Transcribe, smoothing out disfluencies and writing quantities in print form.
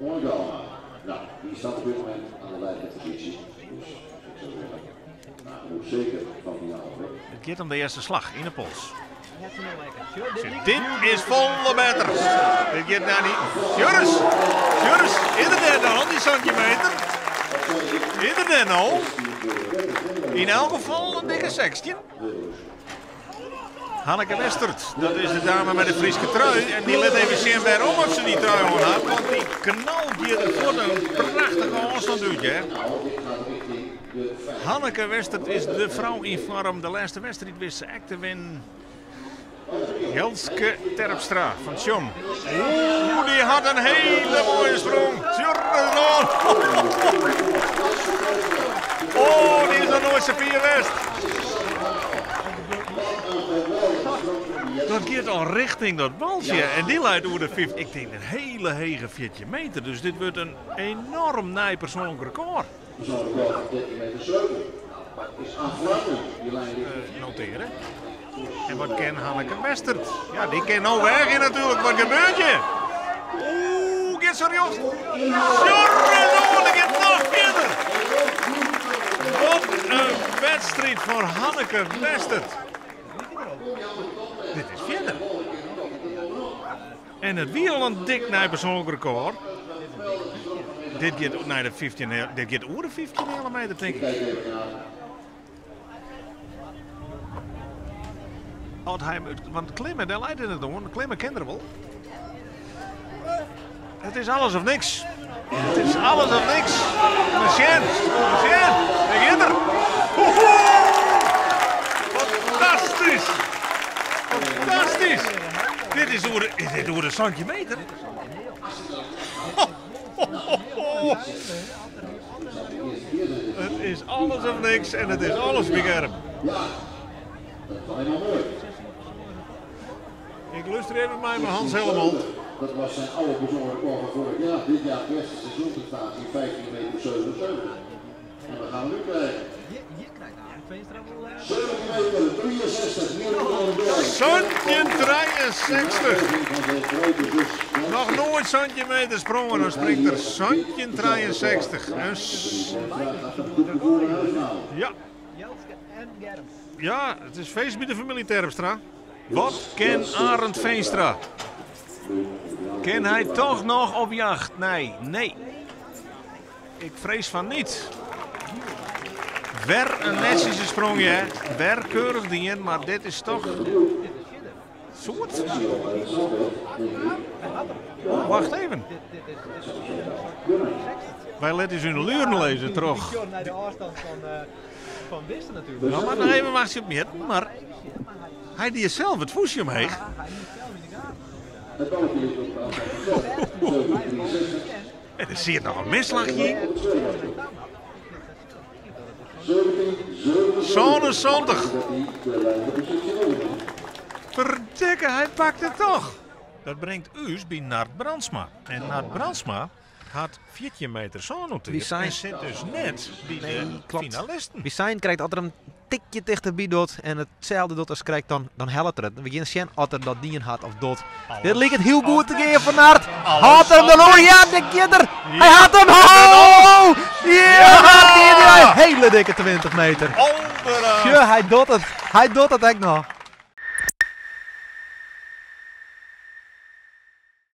Mooi Galma. Nou, die staat op dit moment aan de leidende positie. Dus ik zou zeggen, nagenoeg zeker van finale plek. It giet om de earste slach yn 'e pols. Dit is folle better. Dit giet nei dy. Sjoch ris, sjoch ris, is er dêr dan, dy 17 meter? Is er dêr no? Yn elk gefal in dikke 16. Hanneke Westert, dat is de dame mei de Fryske trui. En dy lit even sjen wêrom oft se dy trui oan hat. Want dy knalt hjir fuort in prachtige ôfstân út, hear. Hanneke Westert is de frou yn foarm. De lêste wedstriid wist se ek te winnen. Jelske Terpstra fan Tsjom. Oeh, dy hat in hele moaie sprong. Tsjurreroan. Oh, dy is noch noait sa fier west. Dat giet al richting dat baltsje en dy leit oer de 15, ik tink in hele hege 14 meter. Dus dit wurdt in enorm nij persoanlik rekôr. Persoonlijk record van 13 meter 7. Dat is aanfluitend, die lijn ligt. Noteren. En wat ken Hanneke Westert? Ja, dy kin no wer natuerlik. Wat gebeurt hjir? Oeh, giet se rjocht. Sjorredoan, giet noch fierder. Wat in wedstriid foar Hanneke Westert. Dit is fierder. En it wie al in dik nij persoanlik rekôr. Dit giet nei de 15, dit giet oer de 15 heale meter, tink ik. As hy him út, want klimme, dêr leit it net oan. Klimme kin er wol. It is alles of niks. It is alles of niks. Mar sjen, mar sjen, dêr giet er. Fantastysk! Fantastysk! Dit is oer de, is dit oer de 17 meter? It is alles of niks en it is alles by Germ. Ja, dat is helemaal mooi. Ik lúster even mei mei Hans Hellemold. Dat was zijn oude persoonlijk record van vorig jaar. Dit jaar beste seizoensprestatie 15 meter 77. En we gaan hem nu krijgen. 17 meter 63, 1763. Noch noait 17 meter sprongen, dan springt er 1763. Ja. Ja, it is feest by de famylje Terpstra. Wat kin Arend Veenstra? Kin hy toch noch op jacht? Nee, nee. Ik frees fan niet. Wer in netsjese sprong, hè. Wer keurich dien, mar dit is toch soart. Oh, wacht even. Wy litte ús yn de luren lizze troch. No moat noch even wachtsje op mjitten, mar hy die sels it fûstje omheech. En der siet noch in misslachje yn. 77. Ferdikke, hy pakt it toch. Dat bringt ús by Nard Brandsma. En Nard Brandsma hat 14 meter sân noteard en sit dus net by de finalisten. Wy seinen krekt, as er in tikje tichterby docht en itselde docht as krekt, dan, dan hellet er it. We gean sjen oft er dat dien hat of docht. Dit liket hiel goed te gean foar Nard. Hat er him dan oer? Ja, dêr giet er! Hy hat him! Oh! Ja! Hele dikke 20 meter. Sjoch, hy docht it. Hy docht it ek noch.